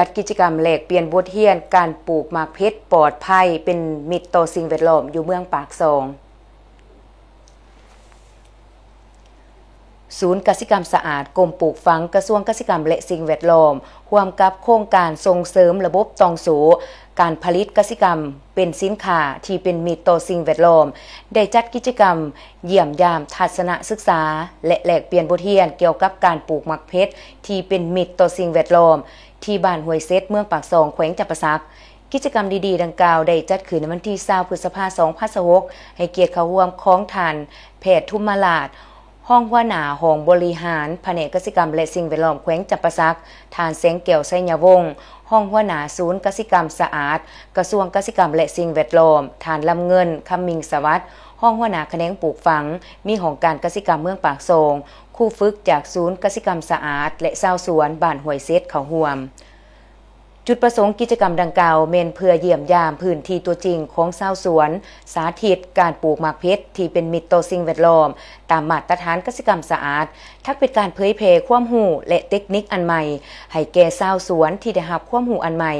ຈັດກິດຈະກຳແລກປ່ຽນບົດຮຽນການປູກໝາກເຜັດປອດໄພ ເປັນມິດຕໍ່ສິ່ງແວດລ້ອມ ຢູ່ເມືອງປາກຊ່ອງ. ສູນກະສິກຳສະອາດ ກົມປູກຝັງ ກະຊວງກະສິກຳ ແລະ ສິ່ງແວດລ້ອມ ຮ່ວມກັບໂຄງການສົ່ງເສີມລະບົບຕ່ອງໂສ້ການຜະລິດກະສິກຳເປັນສິນຄ້າທີ່ເປັນມິດຕໍ່ສິ່ງແວດລ້ອມ ໄດ້ຈັດກິດຈະກຳຢ້ຽມຢາມທັດສະນະສຶກສາ ແລະ ແລກປ່ຽນບົດຮຽນກ່ຽວກັບການປູກໝາກເຜັດທີ່ເປັນມິດຕໍ່ສິ່ງແວດລ້ອມ ທີ່ບ້ານຫ້ວຍເຊັດ ເມືອງປາກຊ່ອງ ແຂວງຈຳປາສັກ. ກິດຈະກຳດີໆດັ່ງກ່າວໄດ້ຈັດຂຶ້ນໃນວັນທີຊາວ ພຶດສະພາ ສອງພັນຊາວຫົກ ໃຫ້ກຽດເຂົ້າຮ່ວມຂອງທ່ານແພດ ທຸມມະລາດ ຮອງຫົວໜ້າຫ້ອງບໍລິຫານພະແນກກະສິກຳ ແລະ ສິ່ງແວດລ້ອມແຂວງຈຳປາສັກ, ທ່ານ ແສງແກ້ວ ໄຊຍະວົງ ຮອງຫົວໜ້າສູນກະສິກຳສະອາດ ກະຊວງກະສິກຳ ແລະ ສິ່ງແວດລ້ອມ, ທ່ານ ລຳເງິນ ຄຳມິງສະຫວັດ ຮອງຫົວໜ້າຂະແໜງປູກຝັງ, ມີຫ້ອງການກະສິກຳເມືອງປາກຊ່ອງ, ຄູຝຶກຈາກສູນກະສິກຳສະອາດ ແລະ ຊາວສວນບ້ານຫ້ວຍເຊັດເຂົ້າຮ່ວມ. ຈຸດປະສົງກິດຈະກຳດັ່ງກ່າວແມ່ນເພື່ອຢ້ຽມຢາມພື້ນທີ່ຕົວຈິງຂອງຊາວສວນ, ສາທິດການປູກໝາກເຜັດທີ່ເປັນມິດຕໍ່ສິ່ງແວດລ້ອມຕາມມາດຕະຖານກະສິກຳສະອາດ, ທັງເປັນການເຜີຍແຜ່ຄວາມຮູ້ ແລະ ເຕັກນິກອັນໃໝ່ໃຫ້ແກ່ຊາວສວນທີ່ໄດ້ຮັບຄວາມຮູ້ອັນໃໝ່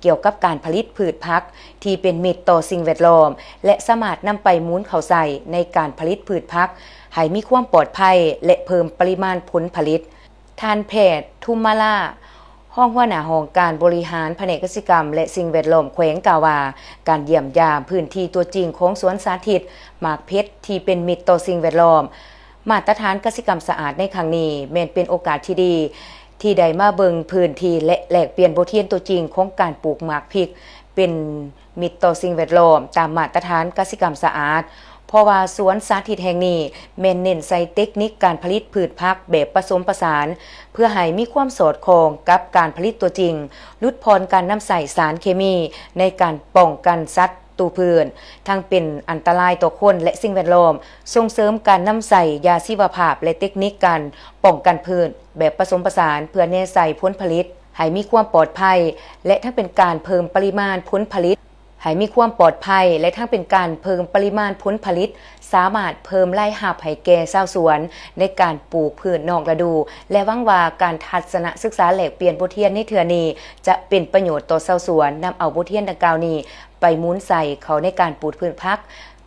ກ່ຽວກັບການຜະລິດພືດຜັກທີ່ເປັນມິດຕໍ່ສິ່ງແວດລ້ອມ ແລະ ສາມາດນຳໄປໝູນເຂົ້າໃຊ້ໃນການຜະລິດພືດຜັກໃຫ້ມີຄວາມປອດໄພ ແລະ ເພີ່ມປະລິມານຜົນຜະລິດ. ທ່ານແພດ ທຸມມະລາ ຮອງຫົວໜ້າຫ້ອງການບໍລິຫານພະແນກກະສິກຳ ແລະ ສິ່ງແວດລ້ອມແຂວງ ກ່າວວ່າ ການຢ້ຽມຢາມພື້ນທີ່ຕົວຈິງຂອງສວນສາທິດໝາກເຜັດທີ່ເປັນມິດຕໍ່ສິ່ງແວດລ້ອມ ມາດຕະຖານກະສິກຳສະອາດໃນຄັ້ງນີ້ ແມ່ນເປັນໂອກາດທີ່ດີ ທີ່ໄດ້ມາເບິ່ງພື້ນທີ່ ແລະ ແລກປ່ຽນບົດຮຽນຕົວຈິງຂອງການປູກໝາກພິກເປັນ ມິດຕໍ່ສິ່ງແວດລ້ອມຕາມມາດຕະຖານກະສິກຳສະອາດ, ເພາະວ່າສວນສາທິດແຫ່ງນີ້ແມ່ນເນັ້ນໃສ່ເຕັກນິກການຜະລິດພືດຜັກແບບປະສົມປະສານ ເພື່ອໃຫ້ມີຄວາມສອດຄ່ອງກັບການຜະລິດຕົວຈິງ, ຫຼຸດຜ່ອນການນຳໃຊ້ສານເຄມີໃນການປ້ອງກັນສັດຕູພືນ ທັງເປັນອັນຕະລາຍຕໍ່ຄົນ ແລະ ສິ່ງແວດລ້ອມ, ສົ່ງເສີມການນຳໃຊ້ຢາຊີວະພາບ ແລະ ເຕັກນິກການປ້ອງກັນພືດແບບປະສົມປະສານ ເພື່ອແນໃສ່ຜົນຜະລິດ ໃຫ້ມີຄວາມປອດໄພ ແລະ ທັງເປັນການເພີ່ມປະລິມານຜົນຜະລິດໃຫ້ມີຄວາມປອດໄພ ແລະ ທັງເປັນການເພີ່ມປະລິມານຜົນຜະລິດ, ສາມາດເພີ່ມລາຍຮັບໃຫ້ແກ່ຊາວສວນໃນການປູກພືດນອກລະດູ ແລະ ຫວັງວ່າການທັດສະນະສຶກສາແລກປ່ຽນບົດຮຽນໃນເທື່ອນີ້ ຈະເປັນປະໂຫຍດຕໍ່ຊາວສວນ, ນຳເອົາບົດຮຽນດັ່ງກ່າວນີ້ໄປໝູນໃສ່ເຂົ້າໃນການປູກພືດຜັກ,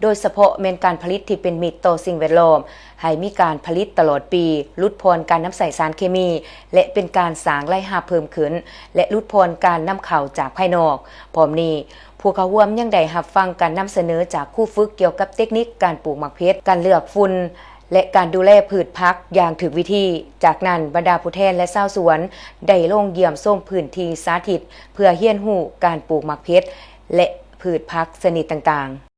ໂດຍສະເພາະແມ່ນການຜະລິດທີ່ເປັນມິດຕໍ່ສິ່ງແວດລ້ອມ, ໃຫ້ມີການຜະລິດຕະຫຼອດປີ, ຫຼຸດຜ່ອນການນຳໃຊ້ສານເຄມີ ແລະ ເປັນການສ້າງລາຍຮັບເພີ່ມຂຶ້ນ ແລະ ຫຼຸດຜ່ອນການນຳເຂົ້າຈາກພາຍນອກ. ພ້ອມນີ້, ຜູ້ເຂົ້າຮ່ວມຍັງໄດ້ຮັບຟັງການນຳສະເໜີຈາກຄູຝຶກກ່ຽວກັບເຕັກນິກການປູກໝາກເຜັດ, ການເລືອກຝຸ່ນ ແລະ ການດູແລພືດຜັກຢ່າງຖືກວິທີ. ຈາກນັ້ນ, ບັນດາຜູ້ແທນ ແລະ ຊາວສວນໄດ້ລົງຢ້ຽມຊົມພື້ນທີ່ສາທິດ ເພື່ອຮຽນຮູ້ການປູກໝາກເຜັດ ແລະ ພືດຜັກຊະນິດຕ່າງໆ.